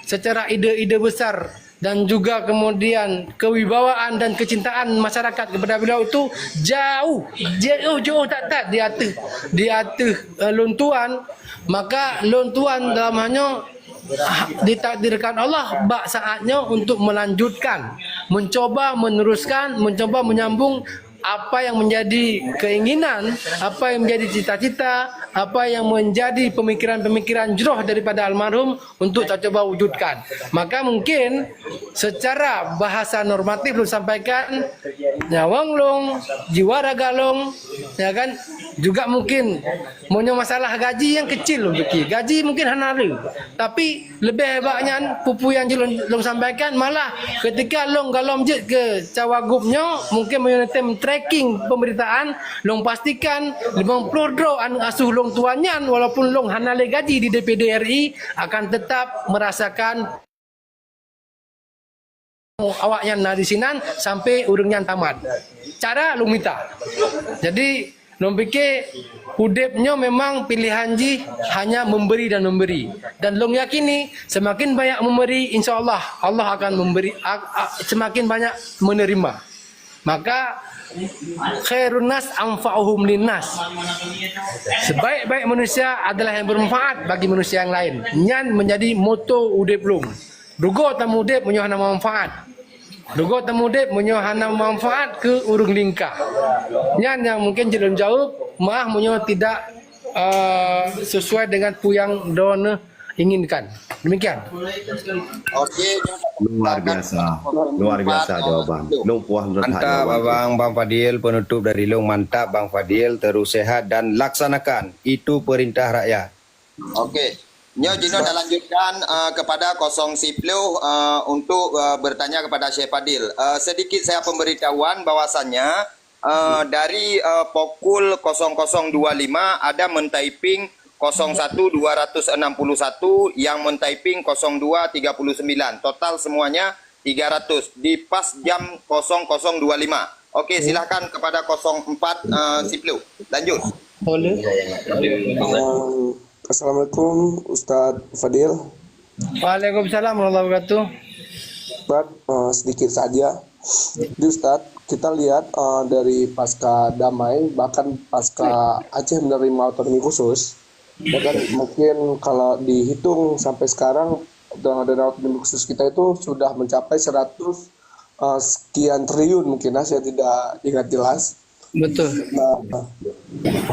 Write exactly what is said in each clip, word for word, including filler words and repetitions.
secara ide-ide besar dan juga kemudian kewibawaan dan kecintaan masyarakat kepada beliau itu jauh, jauh-jauh that-that di ateueh, di ateueh, eh, lôn tuan. Maka lôn tuan dalam hal nyoe, ah, ditakdirkan Allah bak saat nyoe untuk melanjutkan, mencoba meneruskan, mencoba menyambung apa yang menjadi keinginan, apa yang menjadi cita-cita, apa yang menjadi pemikiran-pemikiran jroh daripada almarhum untuk tacoba wujudkan. Maka mungkin secara bahasa normatif lôn sampaikan, nyawöng lôn, jiwa raga lôn, ya kan, juga mungkin meunyoe masalah gaji nyang kecil lôn pikir. Gaji mungkin hana le, tapi leubeh bak nyan, peue-peue nyang jeuet lôn, lôn sampaikan, malah ketika lôn galom jeuet keu cawagup nyoe, mungkin meunyoe neutem tracking pemberitaan, lôn pastikan limong ploh droe aneuk asuh lôn tuan nyan, walaupun lôn hana lé gaji di D P D R I, akan tetap merasakan awak nyan na di sinan sampai ureuëng nyan tamat. Cara lôn mita. Jadi, lôn pikir udeb nyoe memang pilihan jih hanya memberi dan memberi. Dan lôn yakini semakin banyak memberi, insya Allah, Allah akan memberi, a-, a-, semakin banyak menerima. Maka, khairun nas anfa'uhum linnas. Sebaik-baik manusia adalah yang bermanfaat bagi manusia yang lain. Nyan menjadi moto udeb lôn. Dugo tamudeb meunyoe hana manfaat. Dugo tamudeb meunyoe hana manfaat keu ureuëng lingka. Nyan nyang mungkin jeuet lôn jaweueb, maaf meunyoe tidak, eh, sesuai dengan peue nyang droeneuh inginkan. Demikian. Okey. Luar biasa. Luar biasa jawaban. Lôn puas lôn that Mantap jawaban tu. Abang Bang Fadil, penutup dari Long. Mantap Bang Fadil, terus sehat dan laksanakan. Itu perintah rakyat. Okey. Nyoe jinoe dah lanjutkan uh, kepada kosong siploh uh, untuk uh, bertanya kepada Syekh Fadil. Uh, sedikit saya pemberitahuan bahwasanya uh, dari uh, pukul kosong kosong dua lima ada mentyping kosong satu dua ratus enam puluh satu, yang mentyping kosong dua tiga puluh sembilan. Total semuanya tiga ratus di pas jam kosong kosong dua lima. Okey, silahkan kepada kosong empat uh, siploh. Lanjut. Boleh. Um, Assalamualaikum Ustaz Fadil. Waalaikumsalam warahmatullahi wabarakatuh. Ustaz, uh, sedikit saja. Jadi Ustaz, kita lihat uh, dari pasca damai, bahkan pasca Aceh menerima otonomi khusus, bahkan mungkin kalau dihitung sampai sekarang, dana, dana otonomi khusus kita itu sudah mencapai seratus uh, sekian triliun mungkin lah, saya tidak ingat jelas. Betul. Nah,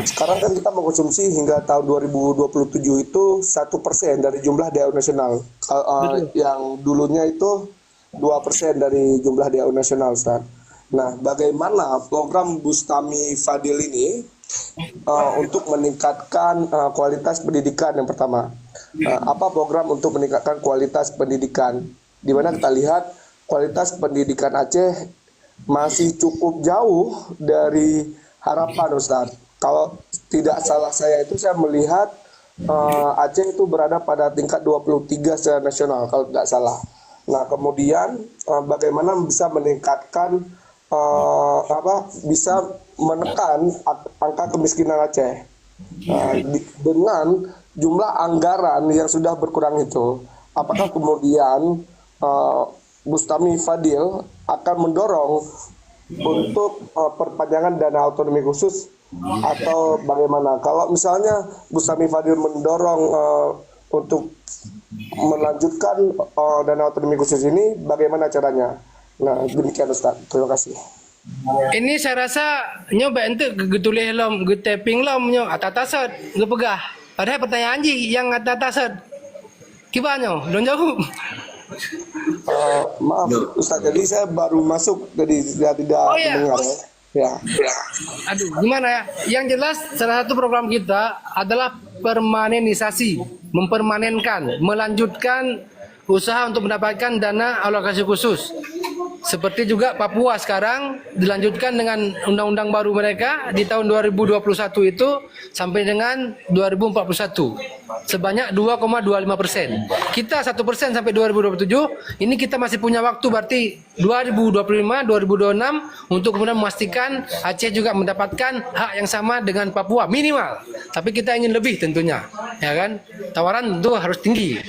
sekarang kan kita mengkonsumsi hingga tahun dua ribu dua puluh tujuh itu satu persen dari jumlah D A U nasional. Kal- uh, Betul. Yang dulunya itu dua persen dari jumlah D A U nasional, Ustaz. Nah, bagaimana program Bustami Fadil ini uh, untuk meningkatkan uh, kualitas pendidikan yang pertama? Uh, apa program untuk meningkatkan kualitas pendidikan? Di mana kita lihat kualitas pendidikan Aceh masih cukup jauh dari harapan, Ustaz. Kalau tidak salah saya itu, saya melihat uh, Aceh itu berada pada tingkat dua puluh tiga secara nasional kalau tidak salah. Nah, kemudian uh, bagaimana bisa meningkatkan uh, apa, bisa menekan ak- angka kemiskinan Aceh uh, di- dengan jumlah anggaran yang sudah berkurang itu? Apakah kemudian uh, Bustami Fadil akan mendorong untuk uh, perpanjangan dana otonomi khusus atau bagaimana? Kalau misalnya Bustami Fadil mendorong uh, untuk melanjutkan uh, dana otonomi khusus ini, bagaimana caranya? Nah, demikian Ustaz. Terima kasih. Ini saya rasa nyoe baik enteuk geutuléh lom, geutaping lom nyoe ata-ata sot geupeugah. Padahai pertanyaan jih nyang ata-ata sot. Kiban nyoe, lôn jaweueb. Uh, maaf Ustaz, jadi saya baru masuk, jadi saya tidak Oh, ya. Mendengar. Ya. Aduh, gimana ya? Yang jelas salah satu program kita adalah permanenisasi, mempermanenkan, melanjutkan usaha untuk mendapatkan dana alokasi khusus. Seperti juga Papua sekarang dilanjutkan dengan undang-undang baru mereka di tahun dua ribu dua puluh satu itu sampai dengan dua ribu empat puluh satu sebanyak dua koma dua lima persen. Kita satu persen sampai dua ribu dua puluh tujuh, ini kita masih punya waktu berarti dua ribu dua puluh lima, dua ribu dua puluh enam untuk kemudian memastikan Aceh juga mendapatkan hak yang sama dengan Papua minimal. Tapi kita ingin lebih tentunya, ya kan? Tawaran tentu harus tinggi.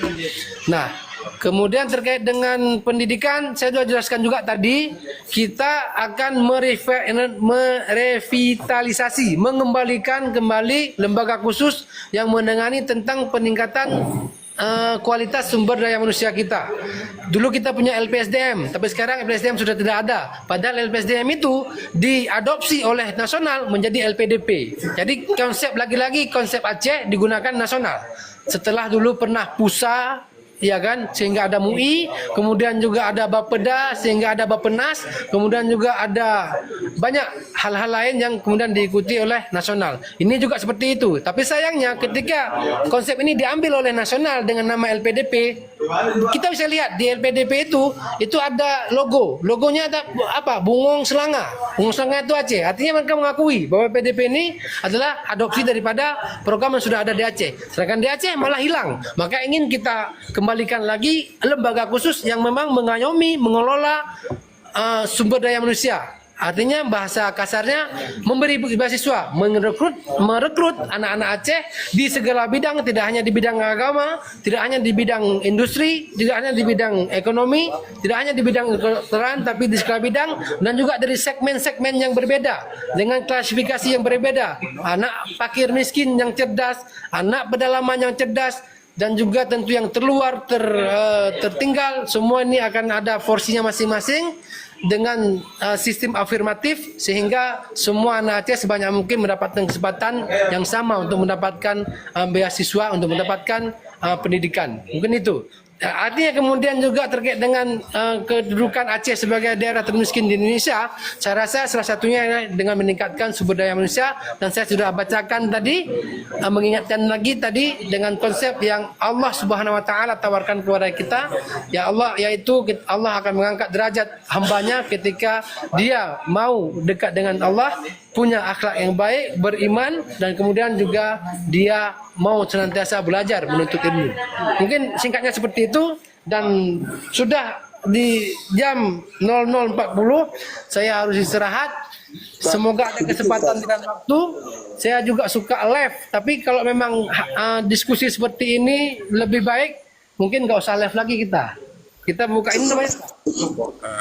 Nah, Kemudian terkait dengan pendidikan, saya sudah jelaskan juga tadi, kita akan merefe-, merevitalisasi, mengembalikan kembali lembaga khusus yang menangani tentang peningkatan eh, kualitas sumber daya manusia kita. Dulu kita punya L P S D M, tapi sekarang L P S D M sudah tidak ada. Padahal L P S D M itu diadopsi oleh nasional menjadi L P D P. Jadi konsep, lagi-lagi konsep Aceh digunakan nasional. Setelah dulu pernah PUSA, ya kan, sehingga ada MUI, kemudian juga ada Bapeda, sehingga ada Bapenas, kemudian juga ada banyak hal-hal lain yang kemudian diikuti oleh nasional. Ini juga seperti itu. Tapi sayangnya, ketika konsep ini diambil oleh nasional dengan nama L P D P, kita bisa lihat di L P D P itu, itu ada logo. Logonya ada apa? Bungong selanga. Bungong selanga itu Aceh. Artinya mereka mengakui bahwa L P D P ini adalah adopsi daripada program yang sudah ada di Aceh. Sedangkan di Aceh malah hilang. Maka ingin kita kembalikan lagi lembaga khusus yang memang mengayomi, mengelola uh, sumber daya manusia. Artinya, bahasa kasarnya, memberi beasiswa, merekrut, merekrut anak-anak Aceh di segala bidang, tidak hanya di bidang agama, tidak hanya di bidang industri, tidak hanya di bidang ekonomi, tidak hanya di bidang kedokteran, tapi di segala bidang, dan juga dari segmen-segmen yang berbeda, dengan klasifikasi yang berbeda. Anak fakir miskin yang cerdas, anak pedalaman yang cerdas, dan juga tentu yang terluar, ter, eh, tertinggal, semua ini akan ada porsinya masing-masing dengan eh, sistem afirmatif, sehingga semua anak Aceh sebanyak mungkin mendapatkan kesempatan yang sama untuk mendapatkan eh, beasiswa, untuk mendapatkan eh, pendidikan. Mungkin itu. Eh, artinya kemudian juga terkait dengan eh, kedudukan Aceh sebagai daerah termiskin di Indonesia, saya rasa salah satunya adalah dengan meningkatkan sumber daya manusia, dan saya sudah bacakan tadi, eh, mengingatkan lagi tadi dengan konsep yang Allah Subhanahu Wa Taala tawarkan kepada kita, ya Allah, yaitu Allah akan mengangkat derajat hambanya ketika dia mau dekat dengan Allah, punya akhlak yang baik, beriman, dan kemudian juga dia mau senantiasa belajar menuntut ilmu. Mungkin singkatnya seperti itu, dan sudah di jam nol nol empat puluh saya harus istirahat. Semoga ada kesempatan dan waktu. Saya juga suka live, tapi kalau memang uh, diskusi seperti ini lebih baik, mungkin nggak usah live lagi kita. Kita buka ini namanya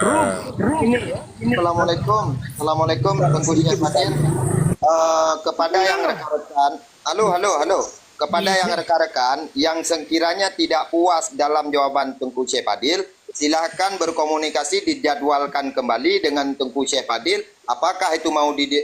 room, room ini. Ini. Assalamualaikum. Assalamualaikum Tengku Syekh Fadil. Uh, kepada yang rekan-rekan, halo, halo, halo. Kepada yang rekan-rekan yang sekiranya tidak puas dalam jawaban Tengku Syekh Fadil, silahkan berkomunikasi, dijadwalkan kembali dengan Tengku Syekh Fadil. Apakah itu mau di, di,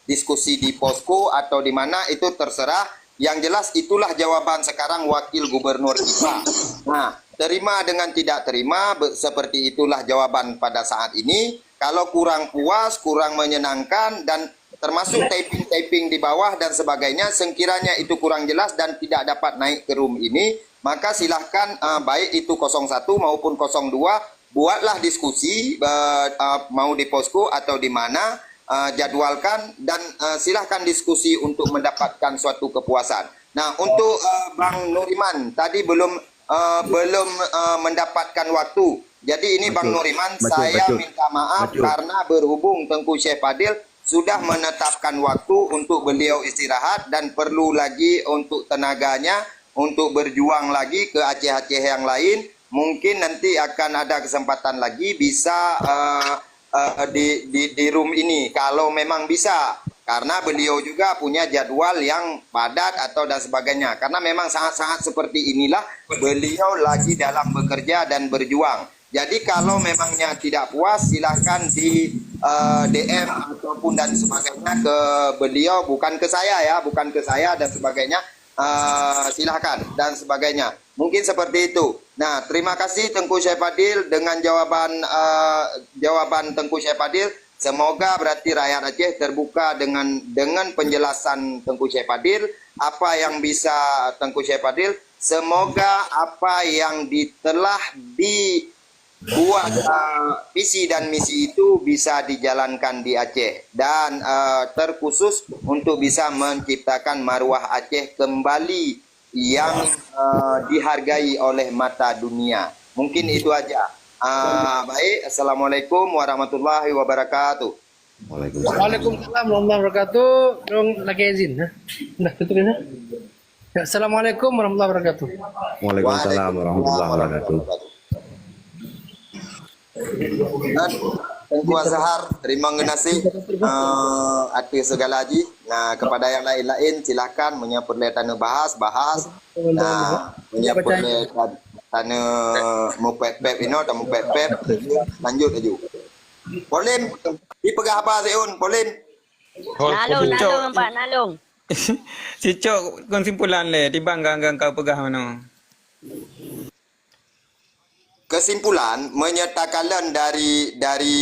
diskusi di posko atau di mana, itu terserah. Yang jelas itulah jawaban sekarang wakil gubernur kita. Nah, terima dengan tidak terima, seperti itulah jawaban pada saat ini. Kalau kurang puas, kurang menyenangkan, dan termasuk typing-typing di bawah dan sebagainya, sekiranya itu kurang jelas dan tidak dapat naik ke room ini, maka silahkan uh, baik itu kosong satu maupun kosong dua, buatlah diskusi uh, uh, mau di posko atau di mana, uh, jadwalkan dan uh, silahkan diskusi untuk mendapatkan suatu kepuasan. Nah, untuk uh, Bang Nuriman tadi belum uh, belum uh, mendapatkan waktu. Jadi ini Bang Nuriman, saya minta maaf karena berhubung Tengku Syekh Fadil sudah menetapkan waktu untuk beliau istirahat dan perlu lagi untuk tenaganya untuk berjuang lagi ke Aceh-Aceh yang lain. Mungkin nanti akan ada kesempatan lagi bisa uh, uh, di, di di room ini kalau memang bisa, karena beliau juga punya jadwal yang padat atau dan sebagainya, karena memang sangat-sangat seperti inilah beliau lagi dalam bekerja dan berjuang. Jadi kalau memangnya tidak puas, silahkan di uh, D M ataupun dan sebagainya ke beliau, bukan ke saya ya, bukan ke saya dan sebagainya. Uh, silahkan dan sebagainya. Mungkin seperti itu. Nah, terima kasih Tengku Syekh Fadil dengan jawaban uh, jawaban Tengku Syekh Fadil. Semoga berarti rakyat Aceh terbuka dengan dengan penjelasan Tengku Syekh Fadil, apa yang bisa Tengku Syekh Fadil. Semoga apa yang di, telah dibuat uh, visi dan misi itu bisa dijalankan di Aceh dan uh, terkhusus untuk bisa menciptakan maruah Aceh kembali yang uh, dihargai oleh mata dunia. Mungkin itu aja. Uh, baik, assalamualaikum warahmatullahi wabarakatuh. Waalaikumsalam warahmatullahi wabarakatuh. Dong lagi izin, ha? Dah tutup ya. Assalamualaikum warahmatullahi wabarakatuh. Waalaikumsalam warahmatullahi wabarakatuh. Dan Teungku Azhar, terima kasih eh, atas segala ji. Nah, kepada yang lain-lain silakan meunyoe peureulée taneuk bahas, bahas. Nah, meunyoe peureulée ta- taneuk mupet-pet inoe, taneuk mupet-pet, lanjut laju. Polim, dipeugah apa Seun? Polim. Nalung, nalung, Pak, nalung. Cicok kesimpulan lé, tibang gang-gang kau peugah mano. Kesimpulan, meunyoe takalon dari, dari,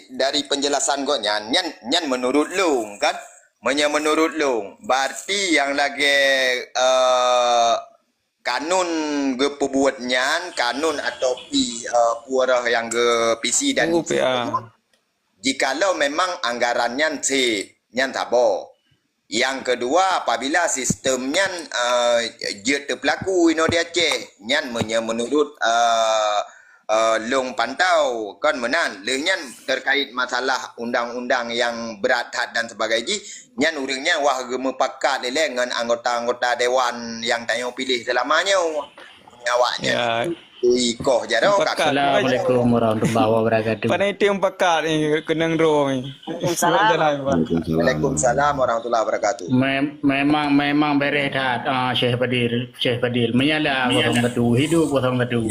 dari penjelasan gobnyan, nyan, nyan menurut lôn kan. Meunyoe menurut lôn, berarti yang lagée eh, kanun geupeubuet nyan, kanun atau pi, eh, peue reuh nyang geupisi dan jikalau memang anggaran nyan sép, nyan saboh. Nyang keudua, apabila sistem nyan eh, jeuet teupeulaku inoe di Aceh, nyan meunyoe meunurot eh, eh, lôn pantau, kon meunan. Lheueh nyan, terkait masalah undang-undang nyang brat that dan sebagainya jih, nyan ureuëng nyan wah geumeupakat ilée ngon anggota-anggota dewan nyang tanyoe piléh seulama nyoe. Awaknyan ikoh jaroe ka. Assalamualaikum warahmatullahi wabarakatuh. Pada itu yang pakat ni, kenang dro ni. Waalaikumsalam. Waalaikumsalam warahmatullahi wabarakatuh. Mem- memang memang bereh that ah, Syekh Fadil, Syekh Fadil. Menyala kosong satu, hidup kosong satu.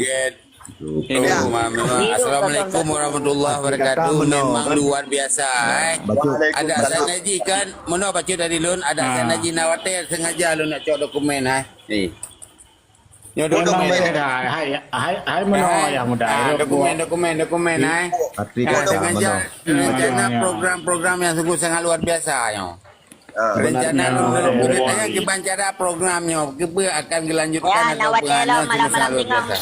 Assalamualaikum warahmatullahi wabarakatuh. Memang luar biasa eh. Ada saya naji kan, mana baca dari lun, ada saya naji nawate sengaja lun nak cok dokumen eh. Ni. Nyoe dokumen. Hai hai hai meunoe ya muda. Dokumen dokumen dokumen hai. Sengaja rencana program-program yang sungguh sangat luar biasa nyoe. Rencana kiban cara program nyoe kiban akan dilanjutkan atau bukan nyoe sungguh sangat luar biasa.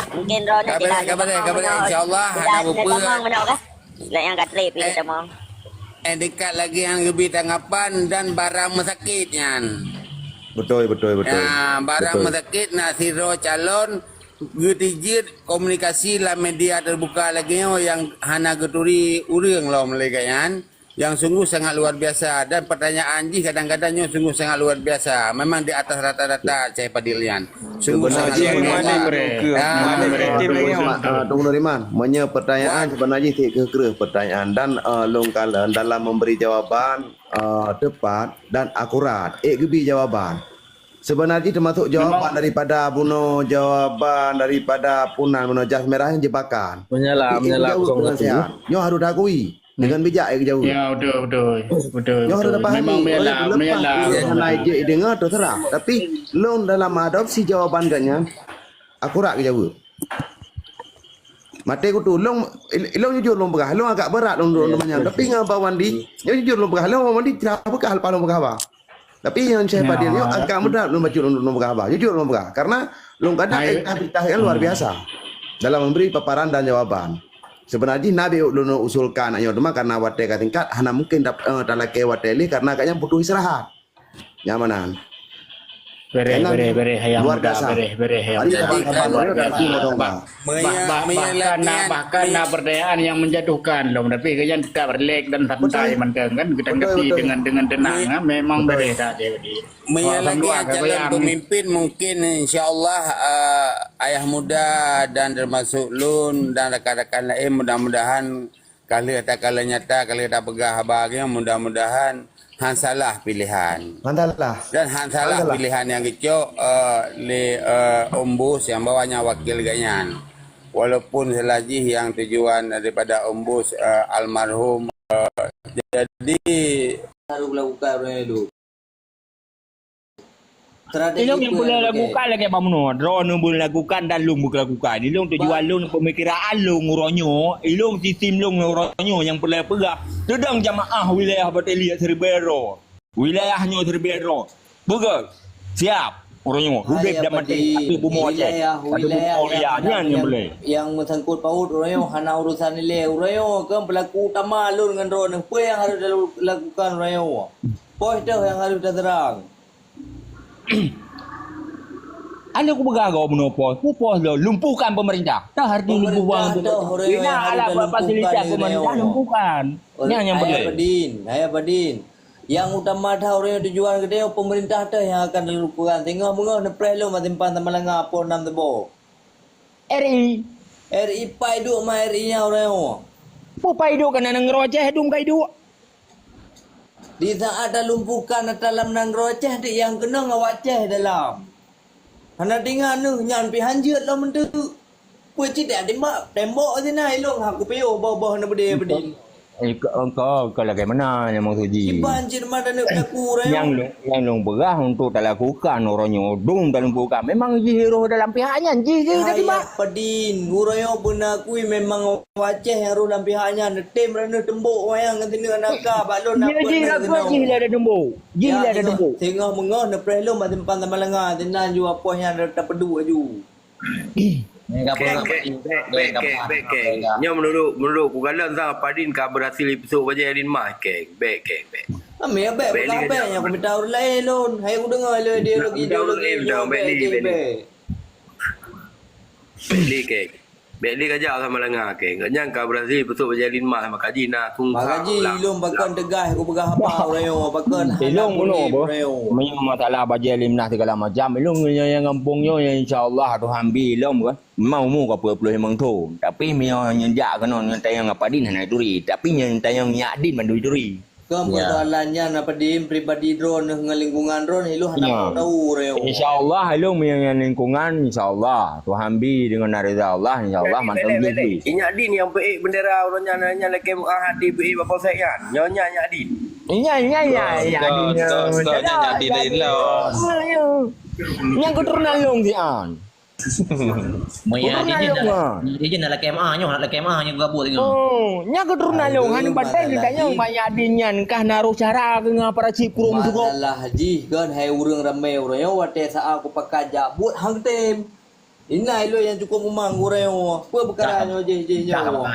Mungkin droeneuh kabar kabar insyaallah hana bupe. Lagak nyang ka trép eh, tamong. Eh, dekat lagi nyang geubi tanggapan dan barang meusakét nyan. Betul, betul, betul. Ya, barang meusakét na sidroe calon geutijeuet komunikasi lam media terbuka lagi nyoe nyang hana geuturi ureuëng lom lé geuh nyan. Yang sungguh sangat luar biasa dan pertanyaan jih kadang-kadang nyoe sungguh sangat luar biasa. Memang di atas rata-rata Syekh Fadil nyan. Sungguh sangat luar biasa. Tunggu Nuriman, meunyoe pertanyaan sebenarnya tidak keukreuh pertanyaan dan uh, lôn dalam memberi jawaban uh, tepat dan akurat. Eh gebi jawaban. Sebenarnya termasuk jawaban daripada bunoe, jawaban daripada punan bunoe jas merah yang jebakan. Menyala, menyala kosong satu. Nyoe harus diakui. Dengan bijak ya jauh. Ya betul betul. Betul. Nyoe harus dipahami. Memang menyala, menyala. Naik je dengar terserah. Tapi long dalam adopsi jawaban ganya akurat ke jawab. Mati kutu long long jujur long peugah. Long agak berat long long manyang. Tapi ngapa Wandi? Nyoe jujur long peugah. Long Wandi tidak peugah lepas long peugah apa. Tapi yang saya padir nyoe agak mudah lôn bacut lôn peugah haba. Jujur lôn peugah. Karena lôn kadang elektabilitas yang luar biasa dalam memberi paparan dan jawaban. Sebenarnya Nabi lôn usulkan ayat teuma karena watée ka tingkat hana mungkin talakée watée lé karena agaknya butuh istirahat. Nyamanan. Bereh, bereh, bereh, luar biasa. Bereh, bereh, luar biasa. Bahkan na bahkan na pertanyaan yang menjatuhkan lom, tapi kalian tetap relax dan santai mantong kan, kita ngerti dengan dengan tenang. Memang bereh tak dia. Menyalaki calon pemimpin mungkin insyaallah uh, ayah muda dan termasuk lun dan rakan-rakan lain mudah-mudahan Ka lheueh takalon nyata, ka lheueh tapeugah haba nyoe, mudah-mudahan han salah pilihan. Han salah. Dan han salah pilihan nyang geucok eh, lé eh, Om Bus nyang bahwa nyan wakil geuhnyan. Walaupun salah jih nyang tujuan daripada Om Bus eh, almarhum eh, jadi Harus lakukan orang itu. Ilong nyang peureulée lakukan lagée bak meunoe, droeneuh beulakukan dan lôn beulakukan. Ilong tujuan lôn peumikiran lôn uroe nyoe, ilong sistem lôn uroe nyoe nyang peureulée peugah. Teudong jamaah wilayah Batili siribée droe. Wilayah nyoe siribée droe. Beugét. Siap. Uroe nyoe. Udeb dan maté. Tapi bumoe Aceh. Tapi bumoe Aceh. Nyan nyang beulée. Yang meusangkut paut uroe nyoe hana urusan ilée. Uroe nyoe kan pelaku utama lôn ngon droeneuh. Peue nyang harôh dilakukan uroe nyoe? Poh teuh nyang harôh taseurang. Hana kupeugah gob meunoe pos, peue pos lom, lumpuhkan pemerintah. Tah arti lumpuhkan pemerintah. Bina alat fasilitas pemerintah, lumpuhkan. Nyan nyang peureulée. Hai Abadin, hai Abadin. Nyang utama that ureuëng nyang tujuan geutanyoe, pemerintah teuh nyang akan dilakukan. Singoh beungoh neupreh lom meusimpan Samalanga poh nam teuboh. R I. R I pai duek ma R I nyang ureuëng nyoe. Peue pai duek keunan nanggroe Aceh dum kai duek? Di saat talumpukan ata lam nanggroe Aceh, di nyang keunong awak Aceh dalam. Hana tinggai neuh nyan pih hanjeuet lom meuteuk. Peue cit dak timbak tembok sina ilong ha kupiôh boh-boh na beudé beudin. Engkau, engkau, engkau lagèe mana nyang maksud jih? Kiban cit mata neuk pelaku ureuëng. Nyang lôn, nyang lôn peugah untuk talakukan uroe nyoe dum talumpukan. Memang jih roh dalam pihak nyan, jih, jih tadi, Mak. Padin, uroe nyoe beuna kui memang Aceh nyang roh dalam pihak nyan. Tem raneuh tembok wayang ngon sineuk naka bak lôn. Jih, jih, jih lah ada tembok. Jih lah ada tembok. Singoh meungoh neupreh lôn bak simpan Samalanga, sinan ju apoh nyan tapeuduek aju. Bèk, bèk, bèk, bèk, bèk, keng. Nyoe meunurot, meunurot kukalon sang Padin ka berhasil ipeusuek bajèe Yadin mah, keng. Bèk, keng, bèk. Amé bèk, bèk, bèk, nyang kumita ureueng laén lôn. Hai kudeungoe lé ideologi, ideologi nyoe, bèk, bèk, bèk. Bèk lé, keng. Bèk lé kajak Samalanga, keng. Gobnyan ka berhasil ipeusuek bajèe Yadin mah, maka jih na sungsang. Maka jih lôn pakon teugah kupeugah haba uroe nyoe, pakon hana ilong bunoe boh. Meunyoe masalah bajèe Yadin mah segala macam, ilong nyoe nyang gampông nyoe, insya Allah Tuhan bi ilong kan. Memang umu ka peuet ploh limong thon, tapi meunyoe nyan jak keunoe nyan tanyong Padin hana turi, tapi nyan tanyong Yadin mandum turi. Kon persoalan nyan Padin pribadi droeneuh ngon lingkungan droeneuh ilong hana tahu. Insya Allah ilong meunyoe nyan lingkungan, insya Allah Tuhan bi deungon rida Allah, insya Allah mantong jih. Inyak Din nyang peuék bendera uroe nyan, nyan lakèe meu'ah hati peuék bak polsek nyan. Nyoe nyan Inyak Din. Nyan, nyan, nyan, nyan. Nyan keturunan long sian. Meunyo Keturunan long, ha. Dia je nak lakèe meu'ah nyoh, nak lakèe meu'ah nyoh gabuk tengok. Oh, nyan keturunan long. Hana batèe geutanyoe, Mak Yadin nyan kah na roh cara keu ngon para cit kurong suko. Masalah jih kan, hai ureueng ramè uroe nyoe watèe saat kupakat jak buet hang tem. Inan ilong nyang cukup mumang uroe nyoe. Peue peukara nyoe jih, jih nyoe? Peue,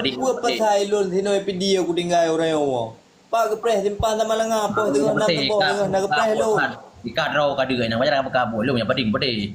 peue pasal ilong sinoe P D aku tinggai uroe nyoe? Pat geupreh simpan Samalanga, poh teungoh na teuboh, teungoh na geupreh lôn. Ikat droe ka deuh nyan, wajar ka buka buet lôn nyang Padin peudeh.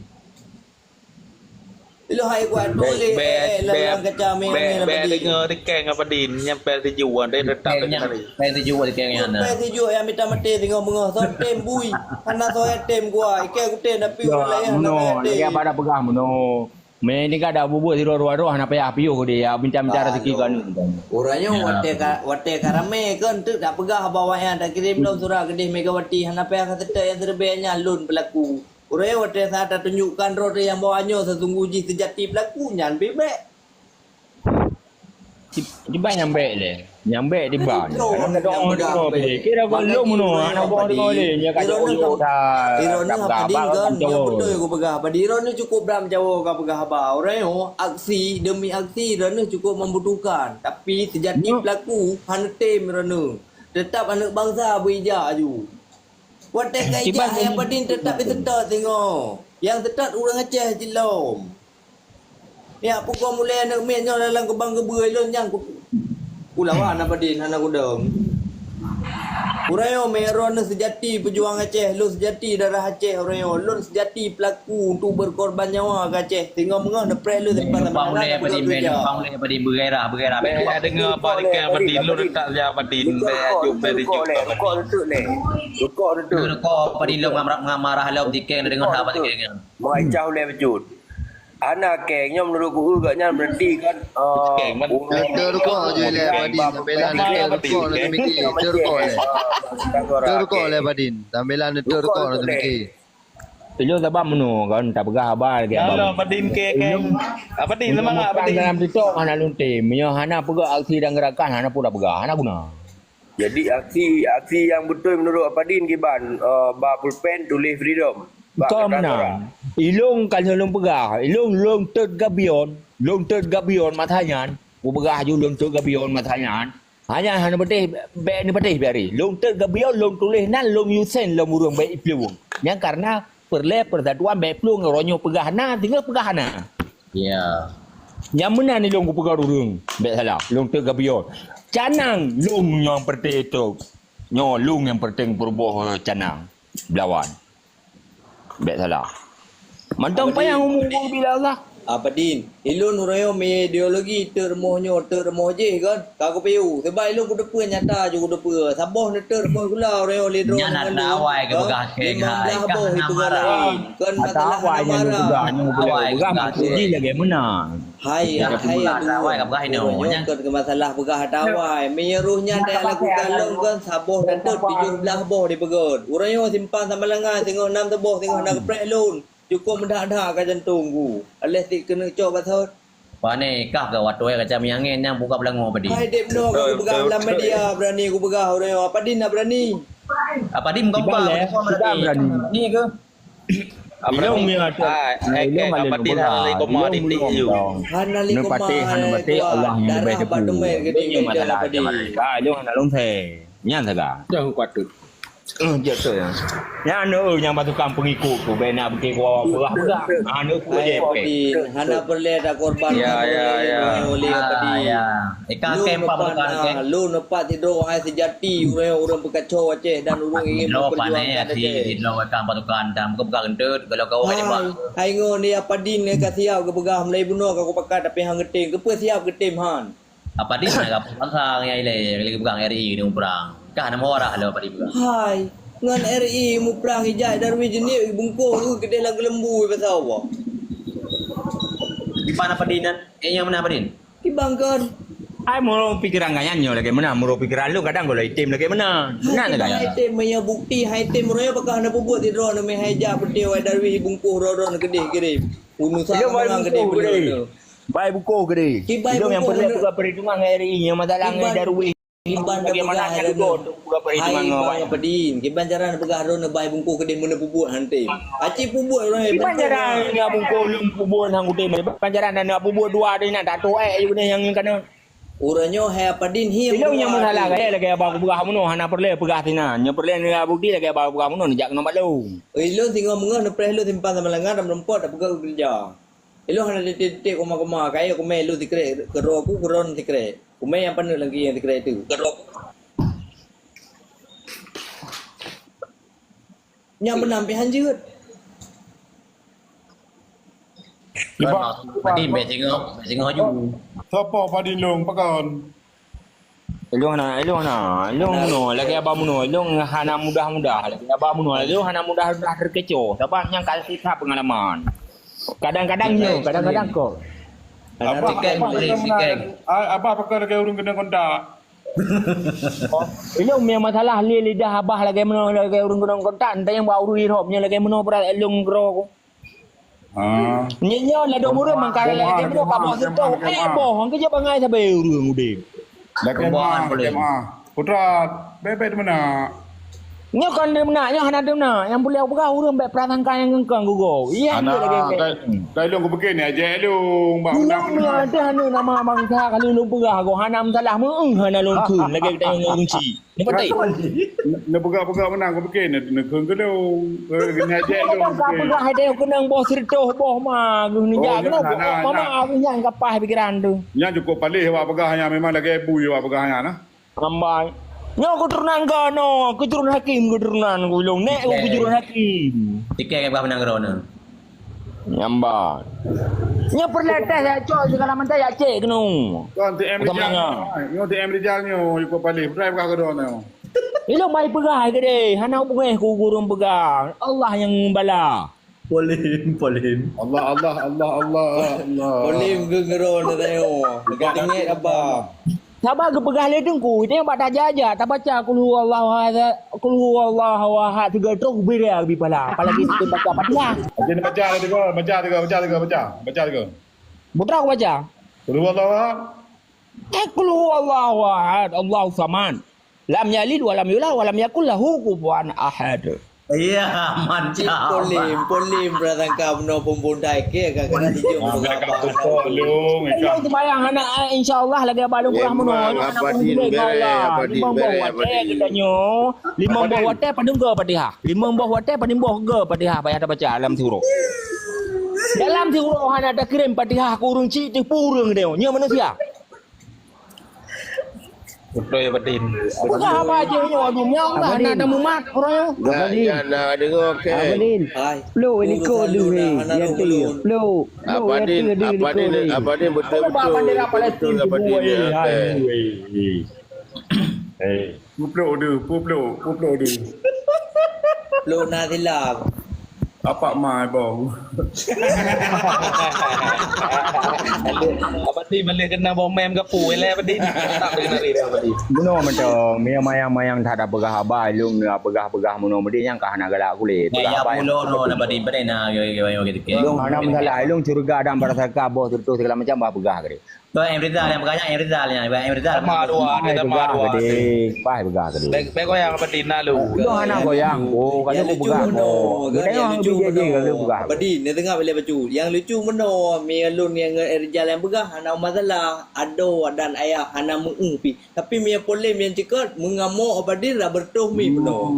Ilong hai kuat tuléh, eh, lam kaca mé, bèk deungoe dikeng Padin, nyang pèng sijuek, deh tetap deungoe. Pèng sijuek dikeng nyan. Pèng sijuek nyang mita maté singoh beungoh, soe tem bui. Hana soe tem gua, ikei kutem tapi ureueng laén hana tem. Lagèe pada peugah meunoe. Meunan ka da bubuet sidroe-droe hana payah piôh deh, ya, minta-minta rezeki ka aneuk. Uroe nyoe watèe ka, watèe ka ramè kon teuk dak peugah haba wayang, takirém lom surat keudeh Megawati, hana payah ka seutôt nyang seureubèe nyan lôn peulaku. Uroe nyoe watèe sa tatunjukkan droe nyang bahwa nyoe sesungguh jih seujati peulaku nyan pih bèk. Kiban nyang bèk lé. Nyang bèk diban. Kira kon lôn meunoe, aneuk buah deungoe lé, nyang ka jauh-jauh dah. Iroe nyoe Padin kon, nyang beutôi kupeugah, Padin. Iroe nyoe cukup bram jawoe ka peugah haba. Uroe nyoe aksi demi aksi, iroe nyoe cukup membutuhkan. Tapi seujati peulaku hana tem iroe nyoe. Teutap aneuk bansa beuija aju. Watèe ka ijak hai Padin teutap iseutôt singoh. Nyang seutôt ureueng Aceh cit lom. Nyak pukon mulai aneuk miet nyoe dalam keubang keubeue ilôn nyan ku, kulawan Padin hana kudong. Uroe nyoe meuroe nyoe seujati peujuang Aceh, lôn seujati darah Aceh uroe nyoe, lôn seujati peulaku untuk berkorban nyawa keu Aceh. Singoh meungoh neupreh lôn simpan Samalanga. Numpang ulèe Padin, numpang ulèe Padin, beugairah, beugairah. Bèk deungoe Padin, Padin, lôn tak jak Padin, bèk aju Padin. Rukok, rukok, rukok, rukok, rukok, rukok. Rukok Padin lôn marah, marah lom tikeng deungon haba tikeng nyan. Meuancah ulèe bacut. Hana keng, nyoe meunurot ku gobnyan berarti kan, eh, neuteu rukok ju ilèe Padin, sampai lah neuteu rukok lom teumiki, neuteu rukok lé. Neuteu rukok lé Padin, sampai lah neuteu rukok lom teumiki. Ilôn sabab meunoe kan, tapeugah haba lagèe abang. Padin keng, keng. Apa Padin semangat Padin? Dalam TikTok hana lôn tem, meunyoe hana peugah aksi dan gerakan, hana pun tapeugah, hana guna. Jadi aksi, aksi nyang beutôi meunurot Padin kiban, eh, ba pulpen tuléh freedom. Beutôi meunan. Ilôn ka lheueh lôn peugah, ilôn lôn teuet gabion, lôn teuet gabion masa nyan. Kupeugah aju lôn teuet gabion masa nyan. Hanya hana peudeh, bèk neupeudeh biari. Lôn teuet gabion, lôn tuléh nan, lôn yusen lom ureueng bèk iplueng. Nyan karena peureulèe persatuan bèk plueng, uroe nyoe peugah na, singoh peugah na. Ya. Nyang meunan ilôn kupeugah ureueng, bèk salah. Lôn teuet gabion. Canang, lôn nyang peureuteng itu. Nyoe lôn nyang peureuteng peuruboh canang. Belawan. Bèk salah. Mantong payah ngomong bila Allah. Apa din? Ilôn uroe nyoe mi ideologi teuk rumoh nyoe, teuk rumoh jih kan? Ka kupiyu. Sebab ilôn kuteupeu nyata ju kuteupeu. Saboh neuteuk rumoh gula uroe nyoe lé droe. Nyan ngon atra lôn. Awai ka peugah keng hai. Limong belas boh ipeugah laén. Kan masalah awai nyan marah. Peugah, nyan peugah. Awai ka peugah keng. Lagèe meunan. Hai, hai, atra awai ka peugah inoe. Nyan kan masalah peugah atra awai. Meunyoe roh nyan dak lakukan lôn kan saboh dan teuk tujoh belas boh dipeugah. Uroe nyoe simpang Samalanga singoh nam saboh singoh na geupreh lôn. Cukôp meudak-dak ka jantông ku. Aléh sit keuneuk cok basot. Pane kah gawat tuwai kaca miangén nyang buka beulangö padi. Hai dep noh ka kupeugah lam media berani kupeugah uroe nyoe. Apa din na berani? Apa din kau buka? Berani ke? Ilong mi ata. Ilong apa din hana lé koma titik ju. Hana lé koma. Hana patéh, hana patéh, Allah nyang leubeh teupeu. Darah bak teumé geude. Ini masalah apa din? Ah, ilong hana lôn phé. Nyan saga. Jangan kuatut. Eh, jatuh ya. Nyan aneuk nyang bak tukang pengikut tu, bèk nak bukit kuah peugah-peugah. Aneuk tu je. Hai, Odin, hana peureulèe takorban. Ya, ya, ya. Oleh Odin. Ah, ya. Ikan kempak bukan ke? Lôn neupat sidroe hai sejati, ureueng-ureueng peukaco Aceh dan ureueng ingin memperjuangkan Aceh. Hai, hai ngon ni apa din ka siap geupeugah mulai bunoe ka kupakat tapi han geutem. Keupeue siap geutem han? Apa di na gapeuet pasang nyang ilèe, lagèe peugah R I ni muprang. Kah na muarah lom apa di peugah. Hai, ngon R I muprang ijak Darwis jeunieb bungkôh tu keudeh lam geuleumbu pasal apa? Kiban apa di nan? Eh, nyang meunan apa di? Kiban kon. Hai, meurok pikeran gaya nyoe lagèe meunan, meurok pikeran lôn kadang goh lom item lagèe meunan. Meunan lagèe. Hai item, meunyoe bukti hai item roh pakah na peubuet sidroe na meuhai jak peuti wai Darwis bungkôh droe-droe na keudeh kirém. Unu sa mangang keudeh peue. Bai bungkôh keudeh. Ilong nyang peureulèe peugah peuhitungan ngon R I, nyang masalah ngon Darwis. Bagaimana cara untuk peugah peuhitungan ngon awak? Kiban cara neupeugah droeneuh bai bungkôh keudeh meuneuh peubuet han tem. Aci peubuet droeneuh. Kiban cara ngon bungkôh lôn peubuet han kutem. Kiban cara na peubuet dua hari na tak tuek ju keudeh nyang kana. Uroe nyoe hai apa din hi. Ilong nyang masalah gaya lagèe abang kupeugah bunoe hana peureulèe peugah sinan. Nyang peureulèe neupeugah bukti lagèe abang kupeugah bunoe neujak keunoe bak lôn. Ilong singoh meungoh neupreh lôn simpang sama lengan dan meureumpok tak peugah keureuja. Ilong hana titik-titik koma-koma, kayèe kumè lôn sikrek, keudroe ku keudroe sikrek. Kumè nyang paneuk lagi nyang sikrek tu. Nyang meunan pih han jeuet. Padin bèk singoh, bèk singoh ju. Sopo padin lôn pakon? Ilong na, ilong na, ilong munoe, lagèe abang munoe, ilong hana mudah-mudah, lagèe abang munoe, ilong hana mudah-mudah teukecoh, sabab nyang ka sisa peungalaman. Kadang-kadang nyoe, kadang-kadang kok. Abah, abah pakon lagèe ureueng keunong kontak. Ilong memang masalah lé lidah abah lagèe munoe, lagèe ureueng keunong kontak, entah nyang bak ureueng irop nyoe lagèe munoe brat ilong keudroe ku. Nyoe nyoe ladôm ureueng mangkara lagèe nyoe kamoe seutoh eh boh, hana keujeuet bangai sabe ureueng udeb. Lakèe meuah, lakèe meuah. Putra, bèk-bèk teumeunak. Nyoe kon teumeunak, nyoe hana teumeunak. Nyang puléh peugah ureueng bèk prasangka nyang keungkang geugoe. Iya, hana, lagèe ka ilong kupiké ni, ajak ilong bak undang. Ilong nyoe ada hana nama bangsa kali lôn peugah goe hana meusalah meu'euh hana lôn kheun lagèe geutanyoe ngon ureueng chik. Neupeutèe. Neupeugah-peugah meunan, kupiké neukheun keudong. Keuneuk ajak lôn. Peugah-peugah hai deh keunong boh sireutôh boh ma geuh neujak keunoe. Mama geuh nyan ka paih pikeran tu. Nyan cukôp paléh awak peugah nyan, memang lagèe bui awak peugah nyan nah. Ngambai. Nyoe keuturonan keunoe, keuturonan hakim keuturonan ku ilong. Nèk ku keuturonan hakim. Tikai ka peugah meunan keudroe nyoe. Nyamban. Nyoe peureulèe teh jak cok sigala mantong jak cek keunoe. Kon T M Rijal. Nyoe T M Rijal nyoe, ikot paléh. Peue peugah keudroe nyoe. Ilong bai peugah keudeh, hana beungèh ku gurong peugah. Allah nyang bala. Polem, polem. Allah, Allah, Allah, Allah, Allah. Polem geungeuro na tayo. Ka teungeut apa? Saba geupeugah lé Teungku, teuh bak tajak-jak tabaca qul huwallahu ahad, qul huwallahu ahad sigoe troh bira bipala, apalagi sigoe baca Fatihah. Oke, baca lé Teungku, baca Teungku, baca Teungku, baca, baca Teungku. Putra aku baca. Qul huwallahu ahad. Eh, qul huwallahu ahad, Allahu samad. Lam yalid wa lam yulad wa lam yakul lahu kufuwan ahad. Iya, mantap. Polem, polem prasangka bunoe pun bondai ke, ka kena dijok. Ah, belakang tu polong, eh, ikan. Sumbayang anak, eh, insya Allah lagi abang lôn kurang bunoe. Memang, anak apa pun din boleh bereh, Allah. Apa din bereh, apa din. Limong boh watèe kita nyoe. Limong boh watèe padum ke Fatihah? Limong boh watèe padum boh ke Fatihah payah tabaca dalam surah. Dalam surah hana takirém Fatihah ke ureueng chik teuh pureueng dia. Nyoe manusia. Beutôi, Abadin. Bukan apa aja nyoe, aduh, nyoe lah, Abadin. Nak ada mumat, orang nyoe. Abadin. Abadin. Hai. Peluk, ini kau dulu, ya, tu. Peluk. Peluk, ya, tu, dulu, Abadin, Abadin, betul-betul. Abadin, Abadin, Abadin, ya, hai. Hei. Peuploh deuh, peuploh, peuploh deuh. Peuploh na silap. Apak mai bong. Abadi maleh kena bong mem gapu, ilai Abadi. Tak kena rira Abadi. Bunoe mantong, mia mayang-mayang that peugah haba, ilong na peugah-peugah bunoe mudi nyang ka hana galak kulét. Ya, ya, bulo no, Abadi, Abadi na, yo, yo, yo, gitu. Ilong hana masalah, ilong curiga dan berasa kaboh terus segala macam bah peugah gede. Tu M Rizal nyang peugah nyan, M Rizal nyan, M Rizal. Sama dua, dia sama dua. Gede, bah peugah gede. Baik, baik goyang apa Tina lu? Udah anak goyang. Oh, kalau aku peugah. Gede yang lucu je kalau peugah. Abadi, ni tengah boleh baca. Yang lucu meno, mi alun yang M Rizal yang peugah, hana masalah. Ado dan ayah hana meu'u pi. Tapi mi polem yang cekot, mengamuk Abadi dah bertuh mi penuh.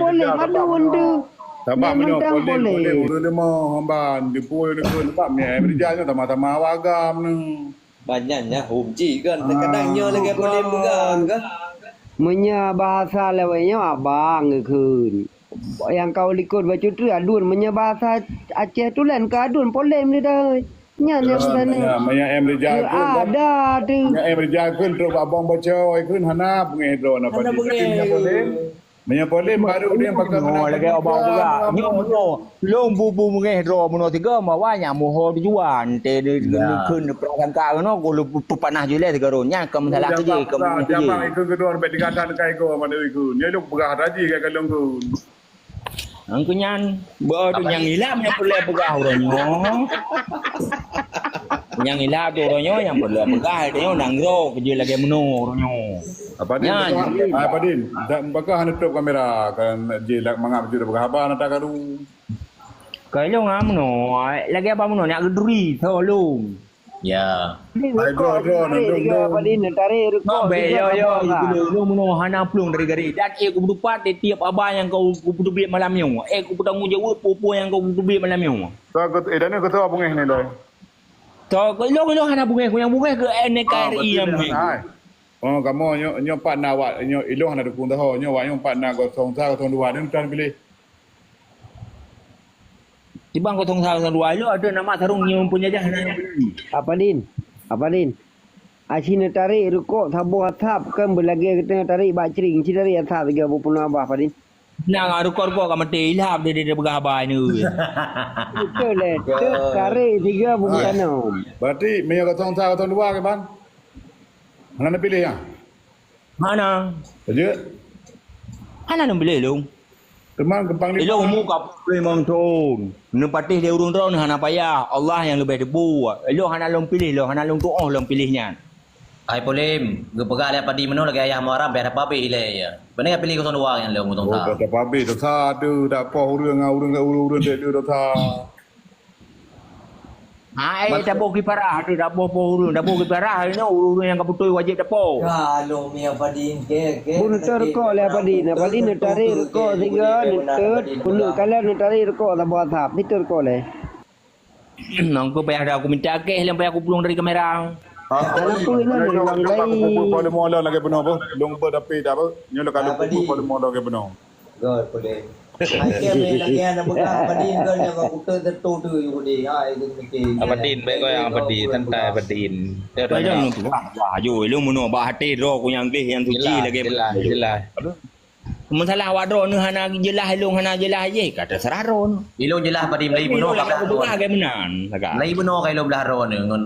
Polem, aduh, undu. Sabab meno polem, polem urut lima, hamban, dipul, dipul, sebab mi M Rizal tu sama-sama awak agam ni. Banyak nya hom ji kan. Kadang nyoe lagèe boleh peugah kan. Meunyoe bahasa lawét nyoe abang geukheun. Nyang ka u likot bacut tu adun, meunyoe bahasa Aceh tulen ka adun polem lidah. Nyan nyang sana. Meunyoe M Rijal ada tu. Meunyoe M Rijal kheun trok bak bong bocoi kheun hana beungéh droe na. Hana beungéh. Meunyoe polem baru dia pakai. Nyoe lagèe abang peugah. Nyoe meunoe. Lôn bu-bu beungéh droe meunoe tiga mawa nyak muho tujuan. Te kheun prasangka keunoe ku lôn peupanah jileh tiga ron. Nyan ka masalah kerja, ka masalah kerja. Jambang ikut kedua sampai tiga tahun kai go mana ikut. Nyoe lôn peugah tadi kat kalong kheun. Angku nyan, bah tu nyang ilap nyang peureulèe peugah uroe nyoe. Nyang ilap tu uroe nyoe nyang peureulèe peugah uroe nyoe nanggroe keujeuet lagèe meunoe uroe nyoe. Apa din? Nyan. Apa din? Dak bakah hana tutup kamera kan je lak mangat baju dah peugah haba na tak karu. Ka ilong ah meunoe, lagèe apa meunoe nak geuduri tolong. Ya. Hai, bro, bro, nandung, nandung. Apa ni, tarik rekod. Bang, yo, yo, dulu, dulu, meunoe hana plueng dari gari. Dan, eh, kupeuteupat di tiep haba nyang kau kupeuteubiet malam nyoe. Eh, kupeutanggung jawab peue-peue nyang kau kupeuteubiet malam nyoe. So, eh, dan ni kata apa ngeh ni, Doi? So, ilong, ilong hana beungéh, nyang beungéh ke N K R I nyang beungéh. Oh, kamoe nyoe, nyoe pat na awak, nyoe ilong hana dukung taho, nyoe awak nyoe pat na kosong sa, kosong dua, dan tan pilih. Tibang kosong sa kosong dua ilong ada nama sarung nyang penjajah na. Apa din? Apa din? Aci neutarék rukok saboh asap kan beulagèe geutanyoe tarék bak cring, ci tarék asap tiga puluh peunoh abah, Apa din? Nah, rukok-rukok ka maté ilap dia, dia, dia peugah haba ni. Betul leh. Tu karek tiga peunoh. Berarti meunyoe kosong sa kosong dua ke, Bang? Hana neupiléh, ya? Hana. Aja. Hana neupiléh, Long. Teuma geumpang lima. Ilong umu ka peuet puluh limong thon. Neupatéh lé ureueng droe hana payah. Allah nyang leubeh teubu. Ilong hana lôn piléh, lôn hana lôn tuoh lôn piléh nyan. Hai Polem, geupeugah lé Padi meunoe lagèe ayah Muaram, payah tapabeh ilèe ya. Beuna piléh kosong dua nyan lé ureueng tuha. Oh, tapabeh, tapabeh, tapabeh ureueng, ureueng, ureueng, ureueng, ureueng, ureueng. Hai, taboh kiparah tu, taboh po ureueng, taboh kiparah ni ureueng nyang ka beutôi wajéb tapo. Kalau mi Apa din ke, ke. Bun teureukok lé Apa din, Apa din neutarék reukok siga, neuteuet, peunuh kala neutarék reukok saboh asap, neuteureukok lé. Nang ku payah dah aku minta akeh lem payah aku pulung dari kamera. Ah, apa ni? Mana ni, Bang Lai? Kumpul pada mola lagi penuh apa? Long ber tapi dah apa? Nyolah kalau kumpul pada mola lagi penuh. Gol boleh. Akhir main lagi anak pegang Abadin gol yang aku tu tentu tu you boleh. Ha, itu mikir. Abadin, baik kau yang Abadin, santai Abadin. Dia dah nak. Wah, wah, jo, lu meunoe bak até droe ku nyang gleh nyang suci lagi. Jelas, jelas. Masalah awak droe ni hana jelas, ilong hana jelas je, kata serah droe ni. Ilong jelas pada Melayu bunoe ka belah droe. Bukan ke meunan, agak. Melayu bunoe ka ilong belah droe ni ngon